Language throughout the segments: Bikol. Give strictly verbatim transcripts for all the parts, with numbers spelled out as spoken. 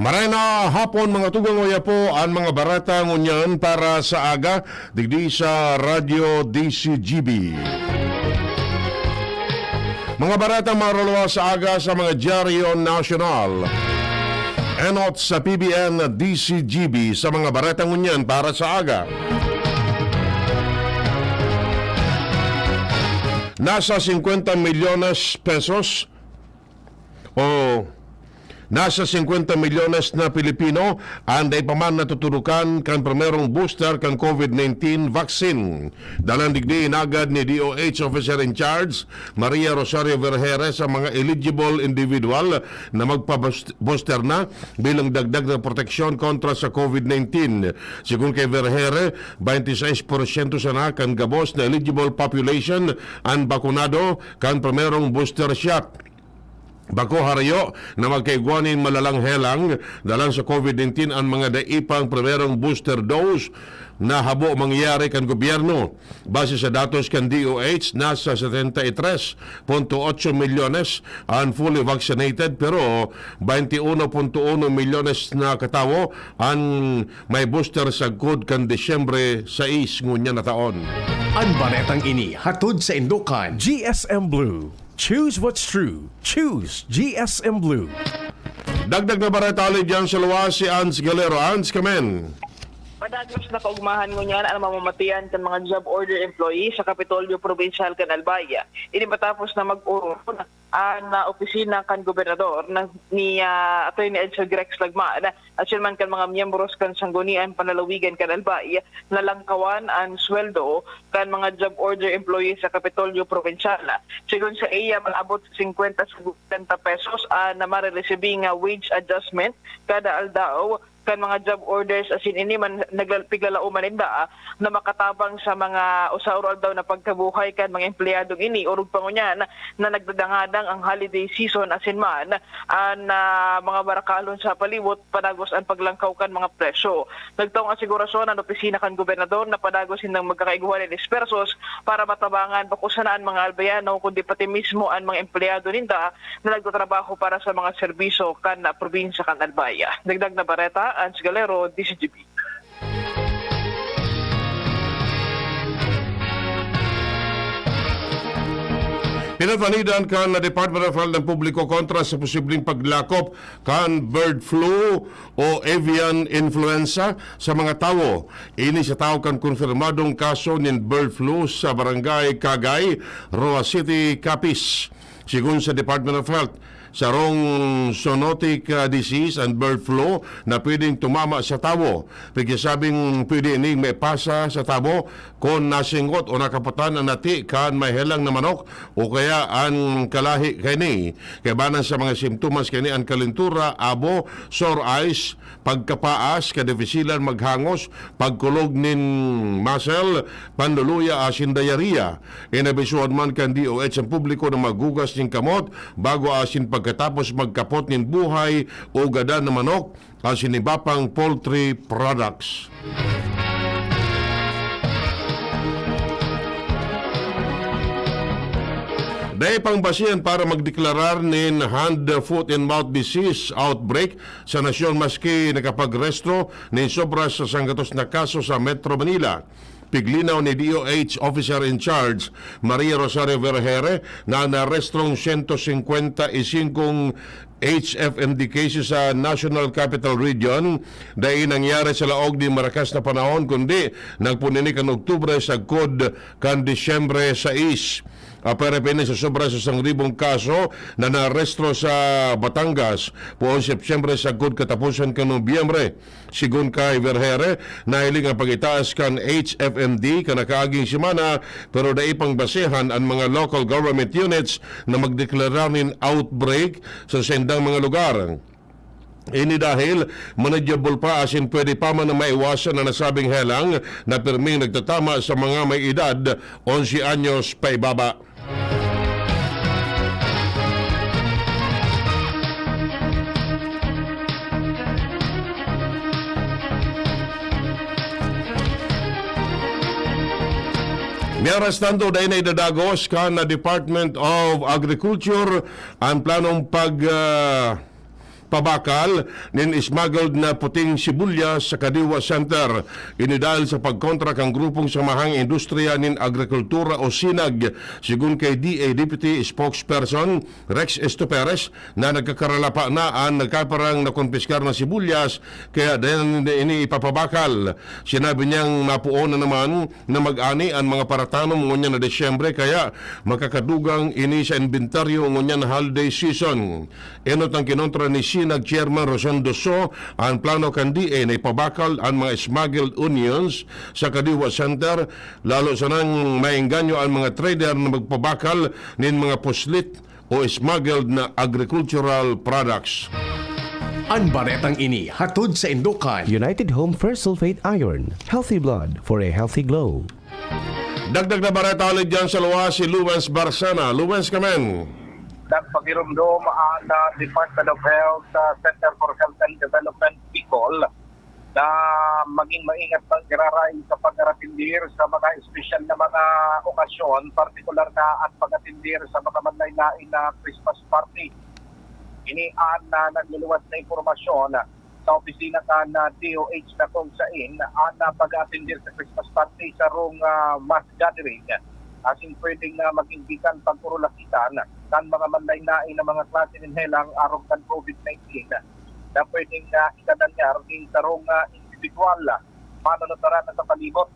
Maray na hapon, mga tugang, oya po an mga bareta ngunyan para sa aga, digdi sa Radyo D C G B. Mga bareta maruluwas sa aga sa mga dyaryo nasyonal. Enot sa P B N D C G B sa mga bareta ngunyan para sa aga. Nasa singkwenta milyones pesos o nasa singkwenta milyones na Pilipino an dai pa man natutudokan kan primerong booster kan COVID nineteen vaccine. Dalan digdi, inagad ni D O H Officer in Charge Maria Rosario Vergeire sa mga eligible individual na magpa-boost-, booster na bilang dagdag na proteksyon kontra sa COVID nineteen. Sigon kay Vergeire, twenty-six porsyento sana kan gabos na eligible population an bakunado kan primerong booster shot. Bako harayo na magkaigwa nin malalang helang dalan sa COVID nineteen an mga dai pang primerong booster dose na habo mangyari kan gobyerno. Base sa datos kan D O H, nasa setenta y tres punto ocho milyones an fully vaccinated, pero bainti uno punto uno milyones na katawo an may booster sagkod kan Disyembre sais ngunyan na taon. An baretang ini hatod sa indokan G S M Blue. Choose what's true. Choose G S M Blue. Dagdag na bareta hali diyan sa luwas si Ans Galero. Ans, kamen. Padagos na kaugmahan ngunyan an mamamatian kan mga job order employees sa Kapitolyo Probinsyal kan Albay. Ini matapos na mag-orong an, ah, opisina kan gobernador na ni, ah, Attorney Edson Grex Lagman, asin man kan mga miyembros kan Sangguniang Panlalawigan kan Albay, na langkawan an sweldo kan mga job order employees sa Kapitolyo Probinsyal. Sigon saiya, maabot sa singkwenta sa singkwenta pesos an mareresibing wage adjustment kada aldaw kan mga job orders, asin ini man nagla-, piglalaoman ninda, ah, na makatabang sa mga usa-oro-aldaw na pagkabuhay kan mga empleyadong ini, orog pa ngunyan na nagdadangadang ang holiday season, asin man an, ah, mga barakalon sa palibot, padagos an paglangkaw kan mga presyo. Nagtaong asigurasyon an opisina kan gobernador na padagos nindang magkakaigwa nin espersos para matabangan bako sana an mga Albayano, kundi pati mismo an mga empleyado ninda na nagtatrabaho para sa mga serbisyo kan probinsya kan Albay. Dagdag na bareta, Ans Galero, D C G B. Pinatanidan kan Department of Health ang publiko kontra sa posibleng paglakop kan bird flu o avian influenza sa mga tawo. Ini sa tawo kan konfirmadong kaso nin bird flu sa Barangay Kagay, Roxas City, Capiz. Sigon sa Department of Health, sarong zoonotic, ah, disease and bird flu na pwedeng tumama sa tawo. Pigsasabing pwede ining maipasa sa tawo kun nasingot o nakaputan an ati kan may helang na manok o kaya an kalahi kaini. Kaibanan sa mga simptomas kaini an kalentura, abo, sore eyes, pagkapaas, kadifisilan maghangos, pagkulog nin muscle, panluluya asin diarrhea. Inabisuhan man kan D O H ang publiko na maghugas nin kamot bago asin pagkatapos magkapot nin buhay o gadan na manok asin iba pang poultry products. Dai pang basihan para magdeklarar nin hand, foot, and mouth disease outbreak sa nasyon, maski nakapagrestro nin sobra sa sanggatos na kaso sa Metro Manila. Piglinaw ni D O H Officer in Charge Maria Rosario Vergeire na narestrong sento singkwenta y singkong H F M D cases sa National Capital Region, dai nangyari sa laog nin marakas na panahon, kundi nagpuninik kan Oktubre sagkod kan Disyembre sais. Apwera pa ini sa sobra sa sarong ribong kaso na naarestro sa Batangas poon Setyembre sagkod kataposan kan Nobyembre. Sigon kay Vergeire, nahiling ang pag-itaas kan H F M D kan nakaaging semana, pero dai pang basehan an mga local government units na magdeklarar nin outbreak sa saindang mga lugar. Ini dahil manageable pa asin pwede pa man na maiwasan na nasabing helang na pirming nagtatama sa mga may edad onse anyos paibaba. Mientras tanto, dai na idadagos kan Department of Agriculture ang planong pag, ah, pabakal nin smuggled na puting sibuyas sa Kadiwa Center. Ini dahil sa pagkontra kan grupong Samahang Industriya nin Agrikultura o sinag, sigon kay D A Deputy Spokesperson Rex Estoperes, na nagkakaralapa na an nagkaparang nakompiskar na sibuyas, kaya dayan ini ipapabakal. Sinabi niyang mapuon na naman na mag-ani an mga paratanom ngunyan na Disyembre, kaya makakadugang ini sa inventaryo ngunyan na holiday season. Enot ang kinontra ni Sinag Chairman Rosendo So an plano kan D A na ipabakal an mga smuggled onions sa Kadiwa Center, lalo sanang maengganyo an mga trader na magpabakal nin mga puslit o smuggled na agricultural products. An baretang ini hatod sa Indokan. United Home Ferrous Sulfate Iron. Healthy blood for a healthy glow. Dagdag na bareta ulit dyan sa luwas, si Luwens Barsana. Luwens, kamen. Nagpagirumdom ang, ah, Department of Health, ah, Center for Health and Development Bicol na maging maingat pang giraray sa pag-aratindir sa mga espesyal na mga okasyon, partikular na ang pag-atindir sa mga manlain-lain na Christmas party. Ini an, ah, nagluluwas na impormasyon sa opisina kan, ah, D O H na kung sain an, ah, pag-atindir sa Christmas party sarong, ah, mass gathering, asin pwedeng, ah, maging gikan pagkurulakitan kan mga manlain-lain na mga klase nin helang arog kan COVID nineteen na pwedeng, ah, ikadanyar nin sarong, ah, indibidwal, ah, manunutaran na sa palibot.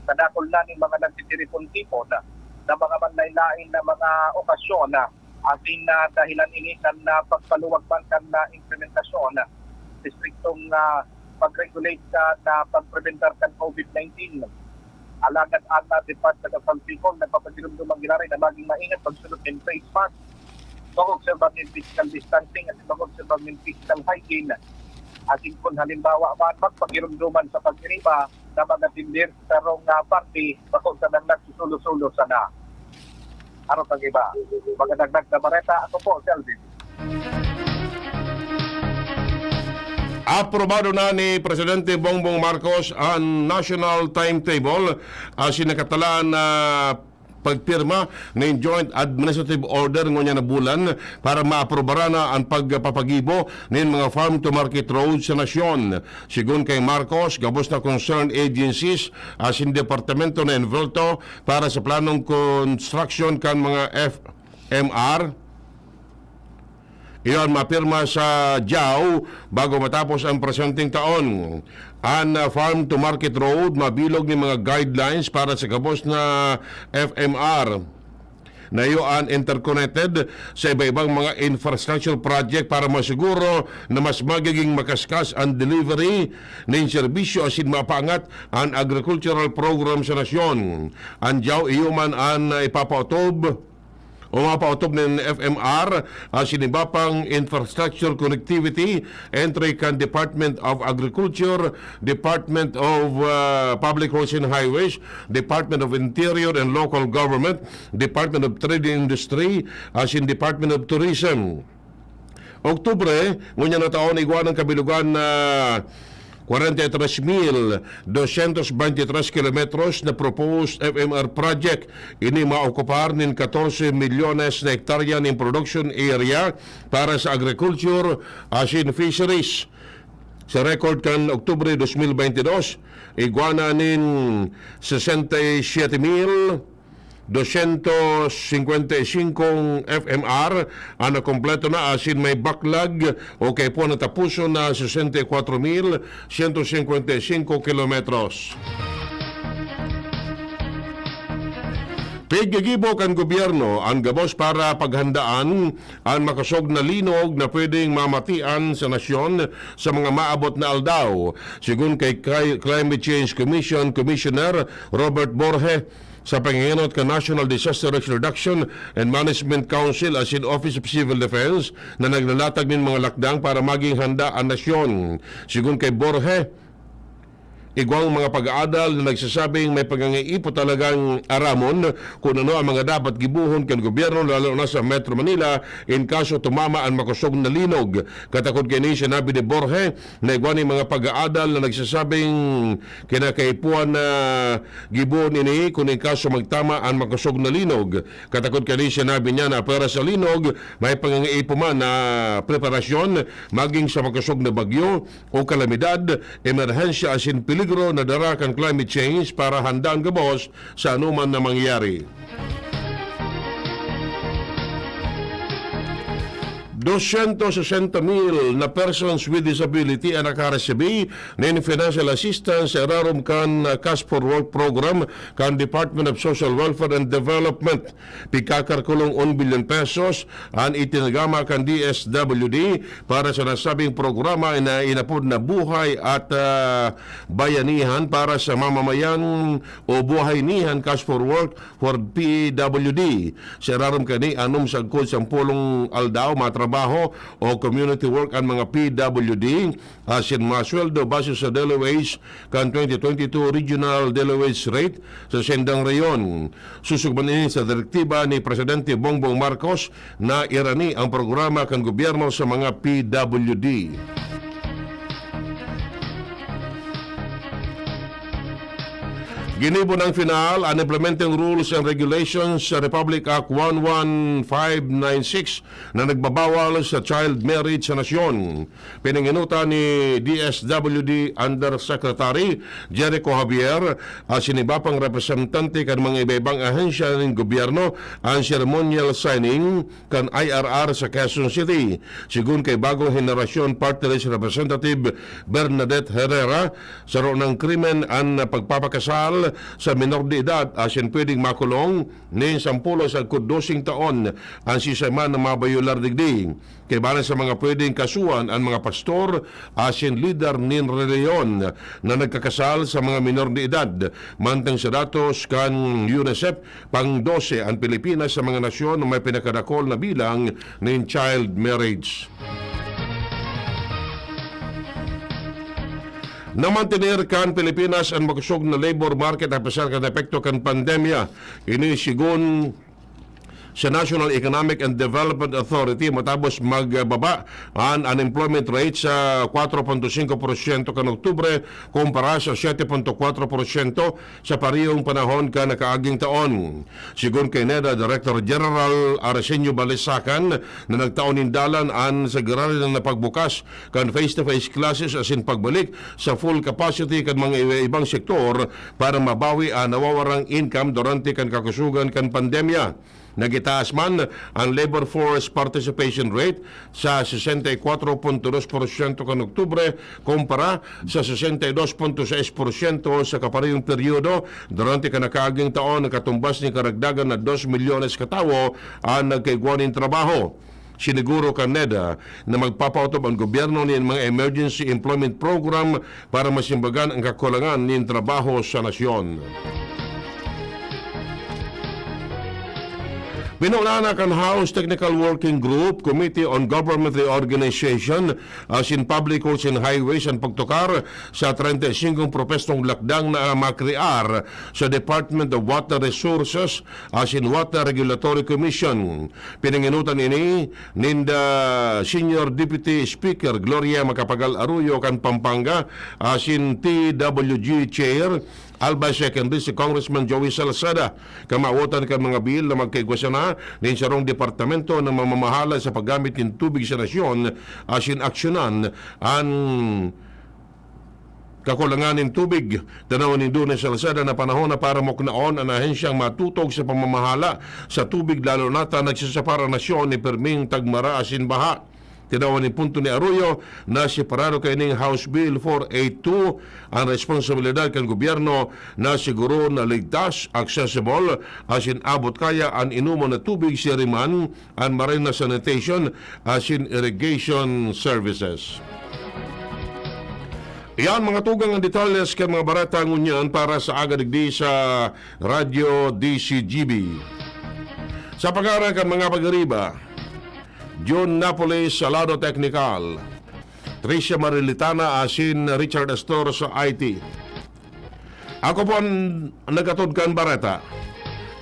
Kadakul na nin mga nagtitiripon-tipon na mga manlain-lain na mga okasyon na asin na dahilan ini kan, ah, pagpaluwag man kan, ah, implementasyon na estriktong, ah, pag-regulate sa, sa pagprebentar kan COVID nineteen. Alagad an, ah, Department of Health Bicol nagpapagirumdom man giraray na maging maingat pagsunod nin face mask, pag-obserbar nin physical distancing at pag-obserbar nin physical hygiene. Asin kun halimbawa man magpagirumdoman sa pag-iriba na mag-atindir sa sarong, ah, party, bako sanang nagsusulo-sulo sana. Arog kan iba. Magdadagdag na bareta, ako po si Alvin. Aprobado na ni Presidente Bongbong Marcos an national timetable asin nakatalaan na pagpirma nin Joint Administrative Order ngunyan na bulan para maaprobaran na an pagpapagibo nin mga farm-to-market roads sa nasyon. Sigon kay Marcos, gabos na concerned agencies asin departamento na involto para sa planong construction kan mga F M R. Iyon mapirma sa Jao bago matapos ang presenteng taon. An, ah, farm to market road mabilog nin mga guidelines para sa gabos na F M R na iyo an interconnected sa iba-ibang mga infrastructure project para masiguro na mas magiging makaskas an delivery nin serbisyo asin mapaangat an agricultural program sa nasyon. An Jao iyo man an, ah, ipapaotob o mapaotob nin F M R, ah, asin iba pang infrastructure connectivity entre kan Department of Agriculture, Department of, ah, Public Roads and Highways, Department of Interior and Local Government, Department of Trade and Industry, asin Department of Tourism. Oktubre, ngunyan na taon, igwa nin kabilogan na kwarenta y tres mil dosyentos bente y tres kilometros na proposed F M R project. Ini maokupar nin katorse milyones na hektarya nin production area para sa agriculture asin fisheries. Sa record kan Oktubre dos mil bente dos, igwa na nin sesenta y siete mil dosyentos singkwenta y singkong F M R an nakompleto na asin may backlog o kaipuhan na taposon na sesenta y kwatro mil siyento singkwenta y singko kilometros. Piggigibo kan gobyerno an gabos para paghandaan an makosog na linog na pwedeng mamatian sa nasyon sa mga maabot na aldaw, sigon kay Cli-, Climate Change Commission Commissioner Robert Borge. Sa pangenot kan National Disaster Risk Reduction and Management Council asin Office of Civil Defense na naglalatag nin mga lakdang para maging handa an nasyon. Sigon kay Borge, igwang mga pag-aadal na nagsasabing may pagangaipo talagang aramon kun ano ang mga dapat gibohon kan gobyerno, lalo na sa Metro Manila, in kaso tumama an makosog na linog. Katakod kaini, sinabi ni Borge na igwa nin mga pag-aadal na nagsasabing kinakaipuhan na gibohon ini kun in kaso magtama an makosog na linog. Katakod kaini, sinabi niya na para sa linog, may pangangaipo man na preparasyon maging sa makosog na bagyo o kalamidad, emerhensya asin peligro na dara kan climate change para handaan gabos sa anoman na mangyayari. Dosyentos sesenta mil na persons with disability an nakaresibi nin financial assistance sa irarom kan Cash for Work program kan Department of Social Welfare and Development. Pigkakalkulong one billion pesos an itinagama kan D S W D para sa nasabing programa na inapod na Buhay at, ah, Bayanihan para sa Mamamayan o Buhaynihan Cash for Work for P W D. Sa irarom kani, anom sagkod sampolong aldaw matrabaho o community work an mga P W D asin masweldo base sa daily wage kan twenty twenty-two regional daily wage rate sa sendang rehiyon. Sosog man ini sa direktiba ni Presidente Bongbong Marcos na irani ang programa kan gobyerno sa mga P W D. Ginibo ng final an Implementing Rules and Regulations sa Republic Act one one five nine six na nagbabawal sa child marriage sa nasyon. Pinangenotan ni D S W D Undersecretary Jericho Javier asin iba pang representante kan mga iba-ibang ahensya nin gobyerno an ceremonial signing kan I R R sa Quezon City. Sigon kay Bagong Henerasyon Party List Representative Bernadette Herrera, saro nang krimen an pagpapakasal sa menor de edad asin pwedeng makulong nin sampulo sagkod doseng taon an siisay man na mabayolar digdi. Kaiba na sa mga pwedeng kasuhan an mga pastor asin lider nin relihiyon na nagkakasal sa mga menor de edad. Mantang sa datos kan UNICEF, pang-dose an Pilipinas sa mga nasyon na may pinakadakol na bilang nin child marriage. Namantener kan Pilipinas an makosog na labor market apesar kan epekto kan pandemya. Ini sigon sa National Economic and Development Authority matapos magbaba an unemployment rate sa kwatro punto singko porsyento kan Oktubre kumpara sa siyete punto kwatro porsyento sa parehong panahon kan nakaaging taon. Sigon kay NEDA Director General Arsenio Balisacan na nagtao nin dalan an sagraryonal na pagbukas kan face-to-face classes asin pagbalik sa full capacity kan mga iba-ibang sektor para mabawi an nawawarang income durante kan kakusogan kan pandemya. Nagitaas man an labor force participation rate sa sesenta y kwatro punto dos porsyento kan Oktubre kumpara sa sesenta y dos punto sais porsyento sa kaparehong peryodo durante kan nakaaging taon, nakatumbas nin karagdagan na dos milyones ka tawo an nagkaigwa nin trabaho. Siniguro kan NEDA na magpapaotob an gobyerno nin mga emergency employment program para masimbagan ang kakulangan nin trabaho sa nasyon. Pinuna na kan House Technical Working Group, Committee on Government Reorganization, asin Public Roads and Highways an pagtukar sa treinta y cinco propwestong lakdang na makrear sa Department of Water Resources asin Water Regulatory Commission. Pinangenotan ini ninda Senior Deputy Speaker Gloria Macapagal Arroyo kan Pampanga asin T W G Chair Albay Secondary si Congressman Joey Salceda. Kamawotan kan mga bill na magkaigwa sana nin sarong departamento na mamamahala sa paggamit nin tubig sa nasyon asin aksyonan an kakulangan nin tubig. Tinawan nindo ni Salceda na panahon na para muknaon an ahensyang matutog sa pamamahala sa tubig, lalo na ta nagsasapar an nasyon ni pirming tagmara asin baha. Tinawan nin punto ni Arroyo na separado kaining House Bill four eight two an responsabilidad kan gobyerno na siguron na ligtas, accessible, asin abot kaya an inomon na tubig, siring man an marine na sanitation asin irrigation services. Iyan mga tugang an detalles kan mga bareta ngunyan para sa aga digdi sa Radyo D C G B. Sa pangaran kan mga pag-ariba, John Napoli Salado, Technical, Tricia Marilitana asin Richard Astor sa I T. Ako po ang naghatod kan bareta.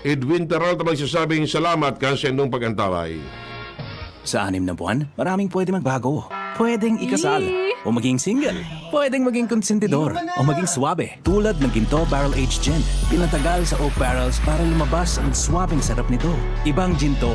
Edwin Peralta magsasabing salamat kan saindong pag-antabay. Sa anim na buwan, maraming pwede magbago. Pwedeng ikasal, o maging single. Pwedeng maging konsentidor, o maging swabe. Tulad ng Ginto Barrel Aged Gin. Pinatagal sa oak barrels para lumabas ang swabeng sarap nito. Ibang Ginto,